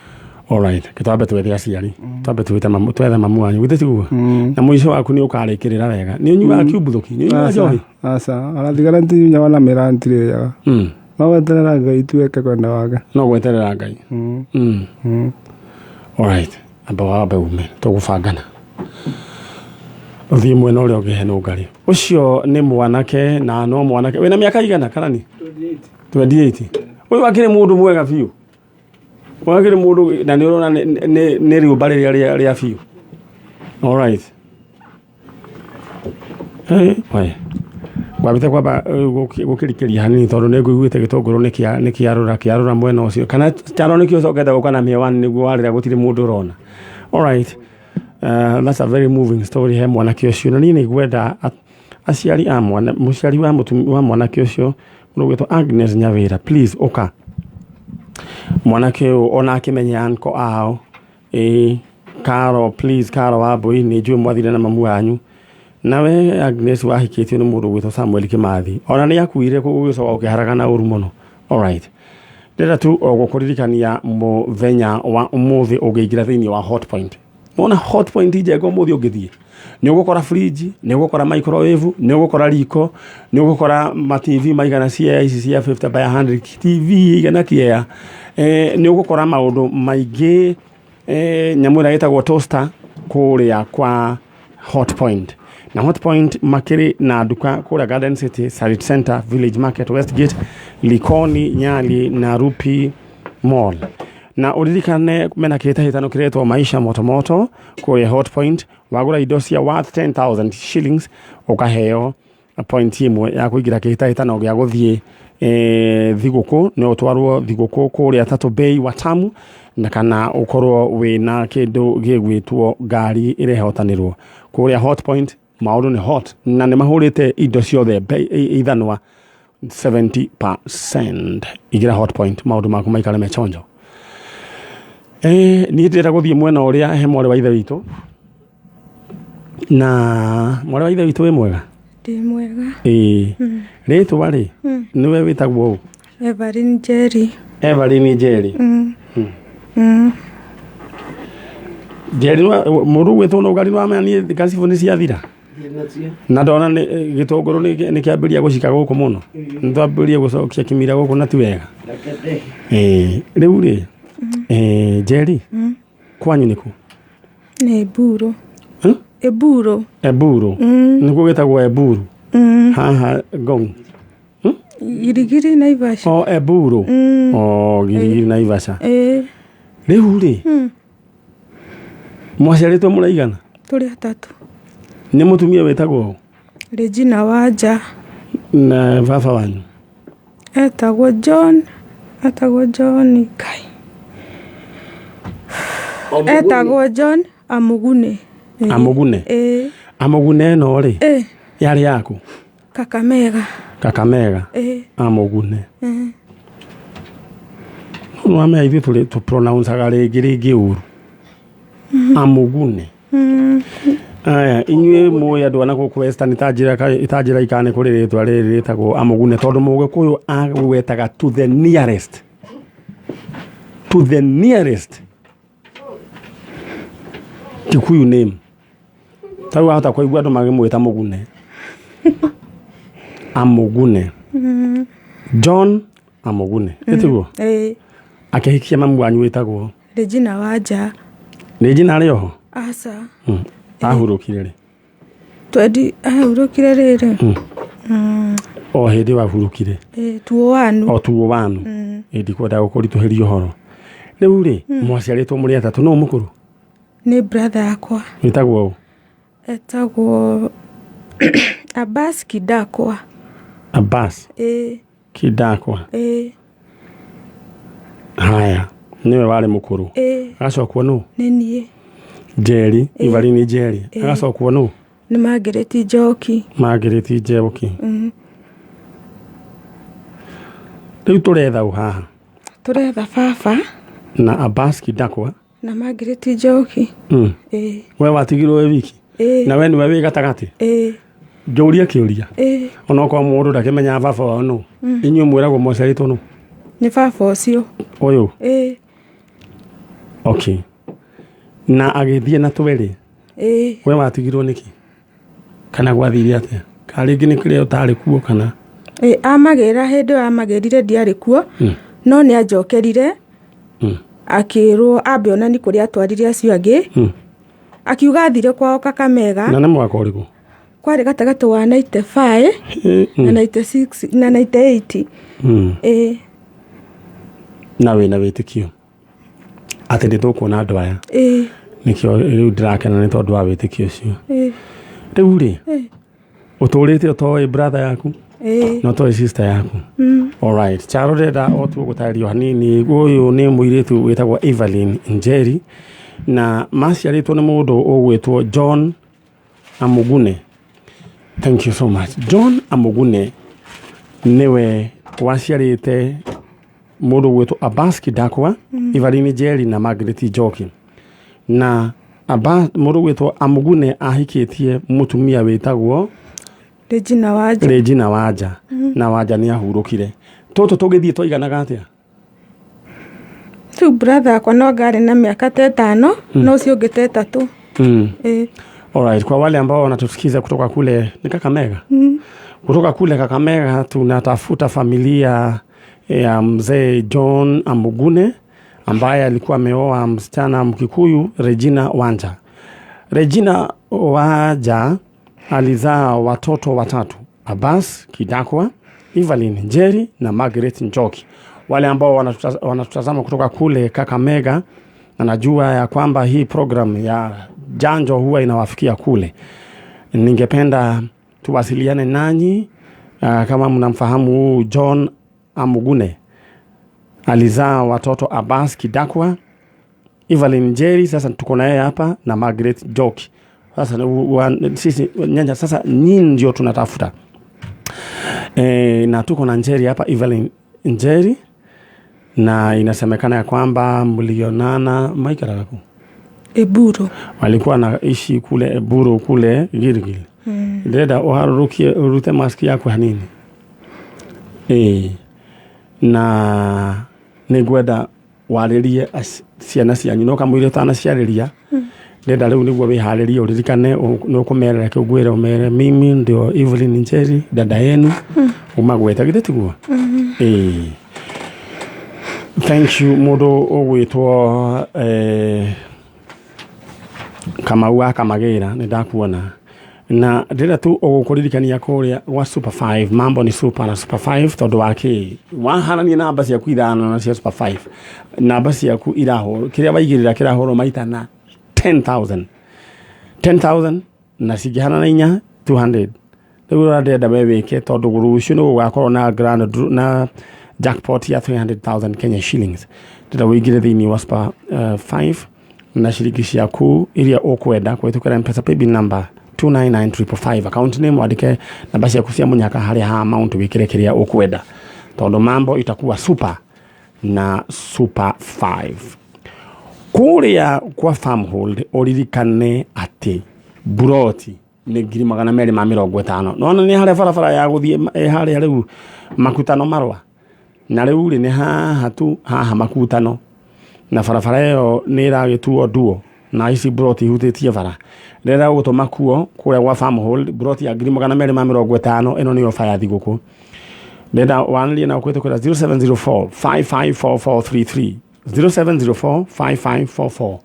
Alright, gĩtwambe twethe aciari, twambe twĩte mamu, twethe mamu wanyu, githĩ tiguo? Na mũico waku nĩ ũkarĩkĩrĩra wega. Nĩ ũnyuaga kiumbuthuki? Nĩ ũnyuaga njohi? Aca, aratigara ntinyuaga na mĩraa ntirĩaga. No gweterera Ngai tu eke kwenda wake. No gweterera Ngai. Alright, amba wambe ume, tũgũbangana. Ũthiĩ mwena ũrĩa ũngĩ he nũngarĩ. Ũcio nĩ mwanake na no mwanake. Wĩna mĩaka igana karani? 28. Ũyũ akĩrĩ mũndũ mwega biũ. Ũyũ akĩrĩ mũndũ na nĩ ũrona nĩ rĩũmba rĩrĩa rĩa biũ. Alright. Hey, we. Ngwambĩte kwamba gũkĩrikĩria hanini tondũ nĩ ngũiguĩte gĩtũngũrũ nĩ kĩarũra kĩarũra mwena ũcio kana kyaro nĩkĩo ũcokete gũka na mĩwani nĩguo warĩra gũtirĩ mũndũ ũrona. Alright. That's a very moving story he mwanake ũcio na niĩ nĩ ngwenda aciari a mwana mũciari wa mũtumia wa mwanake ũcio mũndũ ũgwĩtwo Agnes Nyawĩra, please ũka mwanake ũyũ ona akĩmenye anko ao. Ĩĩ Karo, please, Karo wa Mbui, nĩ njũĩ mwathire na mamu wanyu. Nawe Agnes wahikĩtio nĩ mũndũ ũgwĩtwo Samuel Kĩmathi, ona nĩ akuire gũgĩcoka gũkĩharagana ũru mũno. Alright, ndĩrenda tu o gũkũririkania mũthenya wa ũmũthĩ ũngĩingĩra thĩinĩ wa Hot Point. Wona Hot Point njenga ũmũthĩ ũngĩthiĩ nĩ ũgũkora fridge, nĩ ũgũkora microwave, nĩ ũgũkora riko, nĩ ũgũkora ma TV maigana cia ici cia 50 by 100 TV igana kĩea, nĩ ũgũkora maũndũ maingĩ, nyamũ ĩrĩa ĩtagwo toaster kũrĩa kwa Hot Point. Na Hot Point makĩrĩ na nduka kũrĩa Garden City, Sarit Center, Village Market, Westgate, Likoni, Nyali na Rupi Mall. Na ũririkane mena kĩhĩtahĩtano kĩretwo Maisha Moto Moto kũrĩa Hot Point. Wagũra indo cia worth 10,000 shillings ũkaheo point ĩmwe ya kũingĩra kĩhĩtahĩtano gĩa gũthiĩ thigũkũ. No ũtwarwo thigũkũ kũrĩa Tatu Bay Watamu, na kana ũkorwo wĩna kĩndũ gĩgwĩtwo ngari ĩrehotanĩrwo kũrĩa Hot Point. Maũndũ nĩ hot na nĩ mahũrĩte indo ciothe ithanwa 70%. Ingĩra Hot Point maũndũ maku maikare mechonjo. Niĩ ndĩrenda gũthiĩ mwena ũrĩa he mwarĩ wa ithe witũ. Na mwarĩ wa ithe witũ, wĩ mwega? Ndĩ mwega. Ĩĩ, rĩtwa rĩ nĩwe wĩtagwo ũ? Evelyn Njeri. Evelyn Njeri. Njeri, mũndũ ũgwĩtwo na ũgari wa niĩ gacibũ nĩ ciathira na ndona nĩ gĩtũngũrũ nĩ kĩambĩrĩria gũcika gũkũ mũno, nĩ twambĩrĩria gũcokia kĩmira gũkũ na ti wega. Ĩĩ, rĩu rĩ, Njeri, kwanyu nĩkũ? Nĩ Eburu. Hmm? Eburu. Eburu nĩkuo gĩtagwo Eburu haha Ngong? Girigiri, Naivasha. O Eburu, o Girigiri, Naivasha. Ĩĩ. Rĩu rĩ, mwaciarĩtwo mũraigana? Tũrĩ atatũ. Nĩ mũtumia wĩtagwo ũ? Regina Wanja. Na baba wanyu? Etagwo John. Etagwo John Ngai. Etagwo John Amugune. Ĩĩ. Amugune? Ĩĩ. Amugune ĩno rĩ, Ĩĩ. yarĩ yaku? Kakamega. Kakamega? Ĩĩ. Amugune. No wamenya ithuĩ tũrĩ tũpronouncaga rĩngĩ rĩngĩ ũru. Amugune. Aya, inyuĩ mũĩ andũ a na gũkũ Western itanjĩra ikana nĩ kũrĩ rĩtwa rĩrĩ rĩtagwo Amugune, tondũ Mũgĩkũyũ agwetaga to the nearest Kikuyu name. Ta rĩu wahota kũigua andũ magĩmwĩta Mũgune, Amugune, John Amugune, ĩtiguo? Ĩĩ. Akĩhikia mamu wanyu wĩtagwo? Regina Wanja. Nĩ njina arĩ oho? Aca. Ahurũkire rĩ? Twendi ahurũkire rĩrĩ. O hĩndĩ wahurũkire? Ĩĩ, tuo wanu. O tuo wanu. Ĩ, ndikwenda gũkũritũhĩria ũhoro. Rĩu rĩ, mwaciarĩtwo mũrĩ atatũ, no mũkũrũ? Nĩ brother yakwa. Wĩtagwo ũ? Etagwo Abbas Kidakwa. Abbas? Ĩĩ. Kidakwa. Ĩĩ. Haya, nĩwe warĩ mũkũrũ? Ĩĩ. Agacokwo nũ? Nĩ niĩ. Njeri Ivarini Njeri. Agacokwo nũ? Nĩ Margaret Njoki. Margaret Njoki. Rĩu tũretha ũ haha? Tũretha baba. Na Abbas Kidakwa. Na Margaret Njoki. Ĩĩ. We watigirwo wĩ wiki? Ĩĩ. Na we nĩwe wĩ gatagatĩ? Ĩĩ. Njũrie kĩũria. Ĩĩ. Onokorwo mũndũ ndakĩmenyaga baba wao nũ, inyuĩ mwĩragwo mwaciarĩtwo nũ? Nĩ baba ũcio. Ũyũ? Ĩĩ. Okay, na agĩthiĩ na twĩrĩ? Ĩĩ. We watigirwo nĩkĩ, kana gwathire atĩa, kana rĩngĩ nĩ kĩrĩa ũtarĩ kuo kana? Ĩĩ, amagĩra hĩndĩ ĩyo amagĩrire ndiarĩ kuo, no nĩ anjokerire. Akĩrwo ambe onani kũrĩa atwarire acio angĩ. Akiuga athire kwao Kakamega. Na nĩ mwaka ũrĩkũ? Kwarĩ gatagatĩ wa 95 na 96 na 98. Ĩĩ. Na wĩna wĩtĩkio atĩ nĩ tũkuona andũ aya? Ĩĩ. Nĩkĩo rĩu ndĩrakena nĩ tondũ wa wĩtĩkio ũcio. Ĩĩ. Rĩu rĩ, ũtũrĩte ũtoĩ brother yaku? Ĩĩ. Na ũtoĩ sister yaku? Alright, Charo, ndĩrenda o tu gũtarĩrio hanini. Ũyũ nĩ mũirĩtu wĩtagwo Evelyn Njeri, na maciarĩtwo nĩ mũndũ ũgwĩtwo John Amugune. Thank you so much. John Amugune nĩwe waciarĩte mũndũ ũgwĩtwo Abbas Kidakwa, Evelyn Njeri na Margaret Njoki. Na Abbas, mũndũ ũgwĩtwo Amugune ahikĩtie mũtumia wĩtagwo Regina Wanja. Regina Wanja. Na Wanja nĩ ahurũkire. Tũtũ tũgĩthiĩ twaiganaga atĩa? Rĩu brother yakwa no ngarĩ na mĩaka ta 5, no ũcio ũngĩ ta 3. Ĩĩ. Alright, kwa wale ambao wanatusikiza kutoka kule ni Kakamega. Kutoka kule Kakamega tunatafuta familia ya mzee John Amugune ambaye alikuwa ameoa msichana Mkikuyu, Regina Wanja. Regina Wanja alizaa watoto watatu, Abbas Kidakwa, Evelyn Njeri na Margaret Njoki. Wale ambao wanatutazama kutoka kule Kakamega, na najua ya kwamba hii program ya Janjo huwa inawafikia kule, ningependa tuwasiliane nanyi kama mnamfahamu huu John Amugune. Alizaa watoto Abbas Kidakwa, Evelyn Njeri, sasa tuko na yeye hapa, na Margaret Njoki. Sasa sisi nyanya, sasa nyinyi ndio tunatafuta. Na tuko na Njeri hapa, Evelyn Njeri, na inasemekana ya kwamba mlionana maikaraga ku Eburu. Walikuwa naishi kule Eburu, kule Gilgil. Ndĩrenda ũharũrũkie ũrute mask yaku hanini. Ĩĩ, na nĩngwenda warĩrie ciana cianyu, no kamũira ũtanaciarĩria, ndĩrenda rĩu nĩguo wĩharĩrie, ũririkane nĩ ũkũmera. Reke ngwĩre, ũmere, "Mimi ndio Evelyn Njeri, dada yenu." Ũmagwete, githĩ tiguo? Ĩĩ. Thank you. Mũndũ ũgwĩtwo Kamau wa Kamagĩra, nĩ ndakuona, na ndĩrenda tu ũgũkũririkania kũrĩa gwa Super 5 mambo ni super na Super 5, tondũ wa kĩ wahanania namba ciaku ithano na cia Super 5, namba ciaku irahũrwo, kĩrĩa waigĩrĩra kĩrahũrwo maita na 10,000 10,000, na cingĩhanana inya 200. Rĩu ũrĩa ndĩrenda we wĩke, tondũ rũciũ nĩ gũgakorwo na grand na jackpot ya 300,000 Kenya shillings, ndĩrenda ũingĩre thĩinĩ wa Super 5 na ciringi ciaku iria ũkwenda kũhĩtũkĩra Mpesa paybill number 299555, account name wandĩke namba ciaku cia mũnyaka, harĩa ha amount wĩkĩre kĩrĩa ũkwenda, tondũ mambo itakuwa super na Super 5. Kũrĩa kwa Farmhold, ũririkane atĩ buroti nĩ 250,000. Nona nĩ harĩa barabara ya gũthiĩ harĩa rĩu Makutano Marwa, na rĩu rĩ, nĩ haha tu, haha Makutano, na barabara ĩyo nĩ ĩragĩtuo nduo, na ici buroti ihutĩtie bara. Rĩrĩa ũgũtũma kuo kũrĩa gwa Farmhold buroti ya 250,000, ĩno nĩyo ofa ya thigũkũ. Ndenda wanĩrie na kũhĩtũkĩra 0704 554433, 0704 5544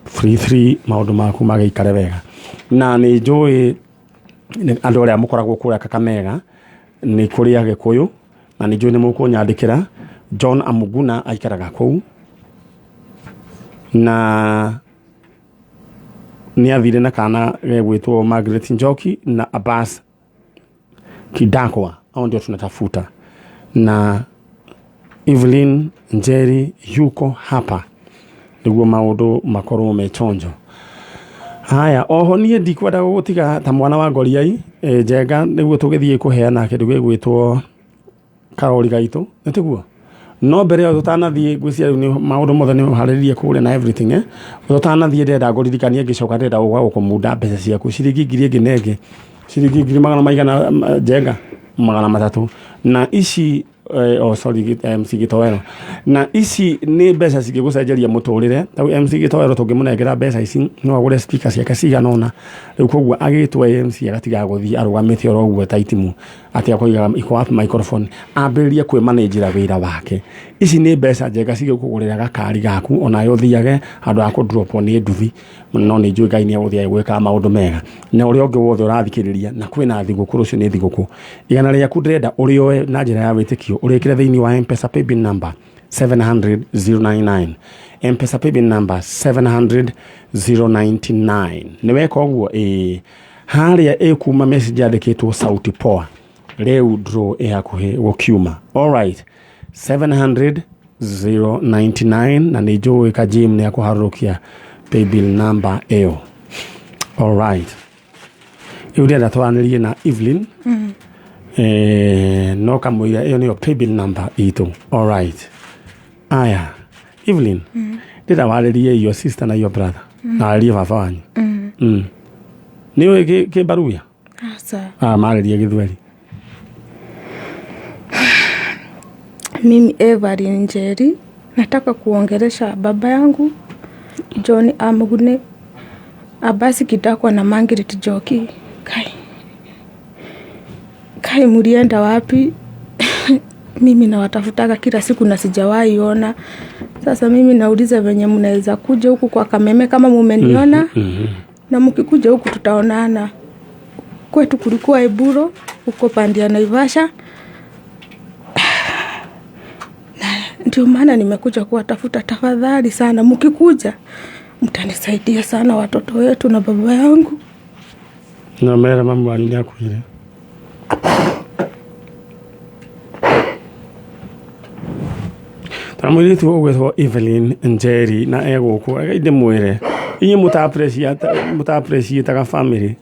33, maũndũ maku magĩikare wega. Na nĩ njũĩ nĩ andũ arĩa mũkoragwo kũrĩa Kakamega nĩ kũrĩ Agĩkũyũ, na nĩ njũĩ nĩ mũkũnyandĩkĩra. John Amuguna aikaraga kũu na nĩ athire na kana gegwĩtwo Margaret Njoki na Abbas Kidakwa. Hao ndio tunatafuta, na Evelyn Njeri yuko hapa nĩguo maũndũ makorwo me chonjo. Haya, oho niĩ ndikwenda gũgũtiga ta mwana wa ngoriai Njenga, nĩguo tũgĩthiĩ kũheana kĩndũ gĩgwĩtwo karori gaitũ, nĩ tiguo? No mbere ĩyo tũtanathiĩ, ngwĩciria rĩu nĩ maũndũ mothe nĩ ũharĩrĩrie kũrĩa na everything, eh? Tũtanathiĩ, ndĩrenda ngũririkanie, ngĩcoka ndĩrenda gũka gũkũmunda mbeca ciaku, ciringi ngiri ĩngĩ na ĩngĩ, ciringi ngiri magana maigana, Njenga, 300, na ici Oh, sorry, MC Gĩtoero. Na ici nĩ mbeca cingĩgũcenjeria mũtũrĩre. Tau MC Gĩtoero tũngĩmũnengera mbeca ici no agũre speaker ciake cigana ũna. Rĩu koguo agĩtwo MC agatiga gũthiĩ arũgamĩte oro ũguo ta itimũ atĩ akoiga iko wapi microphone, ambĩrĩrie kwĩmanĩnjĩra wĩra wake. Ici nĩ mbeca njega cigĩkũgũrĩra gakari gaku onawe ũthiage handũ ha kũdropwo nĩ nduthi. No nĩ njũĩ Ngai nĩ egũthiĩ agĩgwĩkaga maũndũ mega. Na ũrĩa ũngĩ wothe ũrathikĩrĩria, na kwĩna thigũkũ, rũciũ nĩ thigũkũ. Igana rĩaku ndĩrenda ũrĩoe na njĩra ya wĩtĩkio, ũrĩkĩre thĩinĩ wa M-Pesa paybill number 700,099. M-Pesa paybill number 700,099. Nĩ weka ũguo? Ĩĩ. Harĩa ĩkuma message yandĩkĩtwo "Sauti Poa". Rĩu draw ĩ hakuhĩ gũkiuma. Alright. 700,099, na nĩ njũĩ ka Jim nĩ akũharũrũkia paybill number ĩyo. Alright. Rĩu ndĩrenda twaranĩrie na Evelyn. No kamũira ĩyo nĩyo paybill number itũ. Alright. Aya. Evelyn, ndĩrenda warĩrie your sister na your brother. Na warĩrie baba wanyu. Nĩ ũĩ kĩmbaruya? Aca. Ah, marĩrie Gĩthweri. Mimi Evelyn Njeri, nataka kuongelesha baba yangu John Amugune, Abasi Kidakwa na Margaret Njoki. Kai, kai mlienda wapi? Mimi nawatafutaga kila siku na sijawahi ona. Sasa mimi nauliza venye mnaweza kuja huku kwa Kameme kama mumeniona, na mkikuja huku tutaonana. Kwetu kulikuwa Eburo huko pande ya Naivasha. Ndio maana nimekuja kuwatafuta. Tafadhali sana, mkikuja mtanisaidia sana, watoto wetu na baba yangu. Na mera mamu wanyu nĩ akuire. Ta mũirĩtu ũgwĩtwo Evelyn Njeri na egũkũ ndĩmwĩre inyuĩ mũta appreciate family,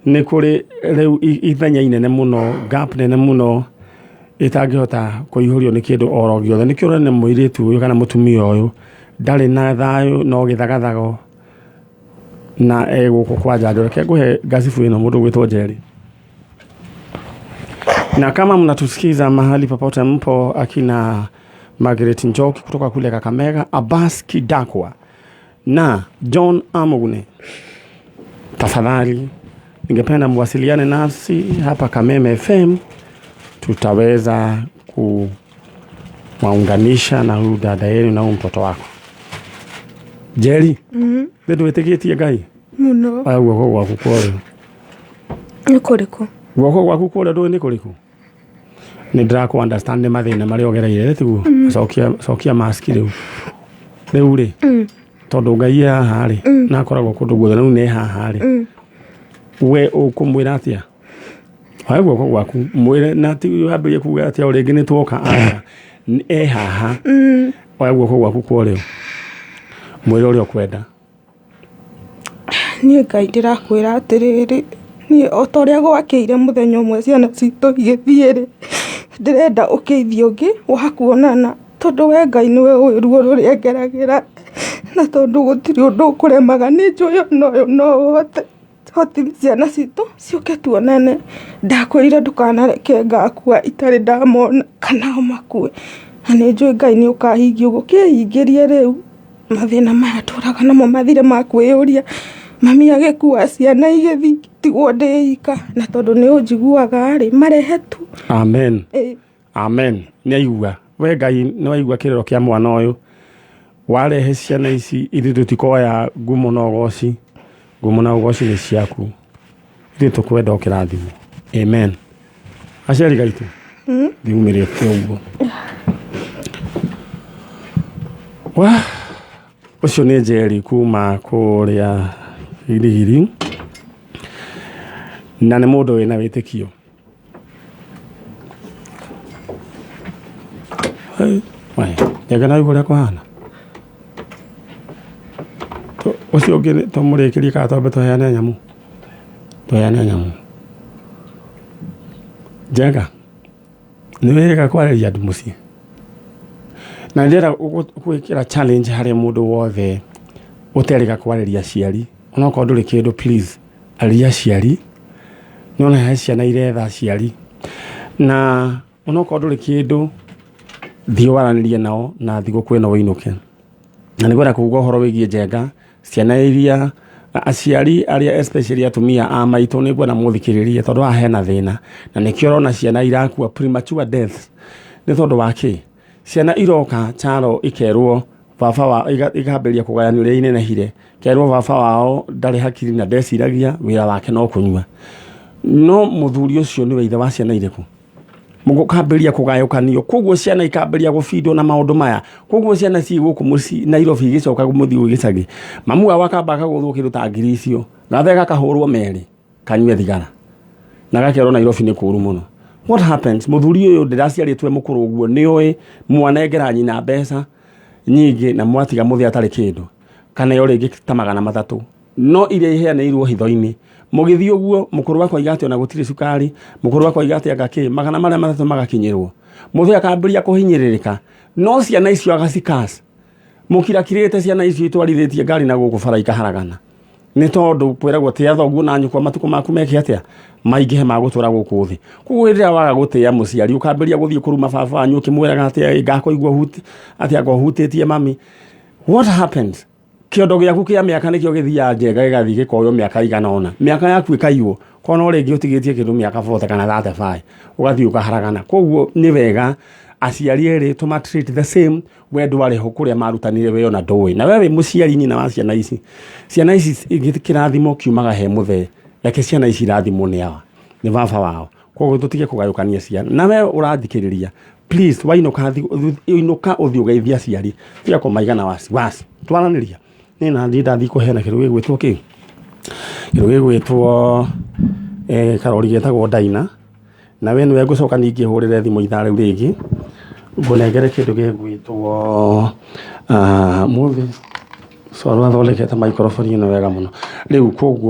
nĩ kũrĩ rĩu ithenya inene mũno, gap nene mũno ĩtangĩhota kũihũrio nĩ kĩndũ oro gĩothe. Nĩkĩo ũrona mũirĩtu ũyũ kana mũtumia ũyũ ndarĩ na thayũ no gĩthagathago na egũkũ kwa njanjo. Reke ngũhe ngacibu ĩno mũndũ ũgwĩtwo Njeri. Na kama mnatusikiza mahali popote mpo, akina Margaret Njoki kutoka kule Kakamega, Abbas Kidakwa na John Amugune, tafadhali ningependa mwasiliane nasi hapa Kameme FM, tutaweza kuwaunganisha na huyu dada yenu na huyu mtoto wako Njeri. Nĩ ndwĩtĩkĩtie Ngai? Muno. Aya, guoko gwaku kũrĩa. Nĩ kũrĩkũ? Guoko gwaku kũrĩa ndũĩ nĩ kũrĩkũ? Nĩ ndĩrakũ understand, nĩ mathĩna marĩa ũgereire, tiguo? Cokia, cokia mask rĩu. Rĩu rĩ, tondũ Ngai e haha rĩ, na akoragwo kũndũ guothe, rĩu nĩ haha rĩ, we ũkũmwĩra atĩa? Oya guoko gwaku mwĩre, na ti wambĩrĩrie kuga atĩa o rĩngĩ nĩ twoka, aca, e haha. Oya guoko gwaku kwa ũrĩo, mwĩre ũrĩa ũkwenda. Niĩ Ngai ndĩrakwĩra atĩrĩrĩ, niĩ o ta ũrĩa gwakĩire mũthenya ũmwe ciana citũ igĩthiĩ rĩ, ndĩrenda ũkĩithie ũngĩ wa kuonana, tondũ we Ngai nĩwe ũĩ ruo rũrĩa ngeragĩra, na tondũ gũtirĩ ũndũ ũkũremaga, nĩ njũĩ ona ũyũ no ũhote hoti ciana citũ ciũke tuonane. Ndakwĩrire ndũkanareke ngakua itarĩ ndamona kana o makue, na nĩ njũĩ Ngai nĩ ũkahingia ũguo. Kĩhingĩrie rĩu mathĩna maya tũraga namo mathire ma kwĩyũria mami agĩkua ciana igĩthiĩ tigwo ndĩ ika, na tondũ nĩ ũnjiguaga rĩ, marehe tu. Amen. Ĩ. Amen. Nĩ aigua. We Ngai nĩ waigua kĩrĩro kĩa mwana ũyũ, warehe ciana ici, ithuĩ tũtikoya ngumo na ũgoci. Ngumo na ũgoci nĩ ciaku, ithuĩ tũkwenda ũkĩrathimwo. Amen. Aciari gaitũ ndiumĩrĩte ũguo wa ũcio nĩ Njeri kuma kũrĩa Girigiri, na nĩ mũndũ wĩna wĩtĩkio. Hey, we, njega na ũrĩa kũhana. Ũcio ũngĩ tũmũrĩkĩrie kana twambe tũheane nyamũ? Tũheane nyamũ. Njega nĩ wĩrĩga kwarĩria andũ mũciĩ, na ndĩrenda gwĩkĩra challenge harĩ mũndũ wothe ũterĩga kwarĩria aciari. Onokorwo ndũrĩ kĩndũ, please arĩria aciari. Nĩwona he ciana iretha aciari, na onokorwo ndũrĩ kĩndũ. Thiĩ waranĩrie nao na thigũkũ ĩno wĩinũke. Na nĩ ngwenda kuga ũhoro wĩgiĩ njenga ciana iria aciari arĩa especially atumia a maitũ, nĩ ngwenda mũthikĩrĩrie tondũ haha hena thĩna, na nĩkĩo ũrona ciana irakua premature deaths. Nĩ tondũ wa kĩ? Ciana iroka charo ikerwo baba wa ikambĩrĩria kũgayanio ũrĩa inenehire, kerwo baba wao ndarĩ hakiri na ndeciragia, wĩra wake no kũnyua. No mũthuri ũcio nĩwe ithe wa ciana irĩkũ? Mũkambĩrĩria kũgayũkanio, koguo ciana ikambĩrĩria gũbindwo na maũndũ maya. Koguo ciana ciĩ gũkũ mũciĩ Nairobi igĩcoka mũthiĩ gĩcagi, mamu wao akamba akagũthwo kĩndũ ta ngiri icio, gathe gakahũrwo merĩ kanyue thigara na gakerwo Nairobi nĩ kũũru mũno. What happens? Mũthuri ũyũ ndĩraciarĩtwo e mũkũrũ ũguo, nĩoĩ mwanengera nyina mbeca nyingĩ na mwatiga mũthee atarĩ kĩndũ, kana yo rĩngĩ ta 300, no iria iheanĩirwo hitho-inĩ. Mũgĩthiĩ ũguo, mũkũrũ akoiga atĩ ona gũtirĩ cukari, mũkũrũ akoiga atĩ anga kĩ, magana marĩa matatũ magakinyĩrwo. Mũthee akambĩrĩria kũhinyĩrĩrĩka, no ciana icio agacikaci. Mũkirakirĩte ciana icio itwarithĩtie ngari na gũkũ bara ikaharagana, nĩ tondũ kwĩragwo tĩa thoguo na nyũkwa matukũ maku meke atĩa, maingĩhe ma gũtũra gũkũ thĩ. Koguo hĩndĩ ĩrĩa waga gũtĩa mũciari, ũkambĩrĩria gũthiĩ kũruma baba wanyu ũkĩmwĩraga atĩ ngakũigua atĩ anga ũhutĩtie mami. What happens? Kĩondo gĩaku kĩa mĩaka nĩkĩo gĩthiaga njenga, gĩgathiĩ gĩkoywo mĩaka igana ũna, mĩaka yaku ĩkaiywo, kona o rĩngĩ ũtigĩtie kĩndũ mĩaka 40 kana 35, ũgathiĩ ũkaharagana. Koguo nĩ wega aciari erĩ tũma treat the same. We ndwarĩ ho kũrĩa marutanire, we ona ndũĩ, na we wĩ mũciari nyina wa ciana ici. Ciana ici kĩrathimo kiumaga he mũthee, reke ciana ici irathimwo nĩ awa, nĩ baba wao. Koguo tũtige kũgayũkania ciana. Na we ũrathikĩrĩria, please, wainũka inũka ũthiĩ ũgeithie aciari, tiga kũmaiga na wasiwasi. Twaranĩria niĩ na thiĩ ndathiĩ kũheana kĩndũ gĩgwĩtwo kĩ, kĩndũ gĩgwĩtwo karori getagwo Daina. Na we nĩwe ngũcoka ningĩ hũrĩre thimũ ithaa rĩu rĩngĩ, ngũnengere kĩndũ gĩgwĩtwo mũthĩ Coro athondekete microphone ĩno wega mũno rĩu koguo.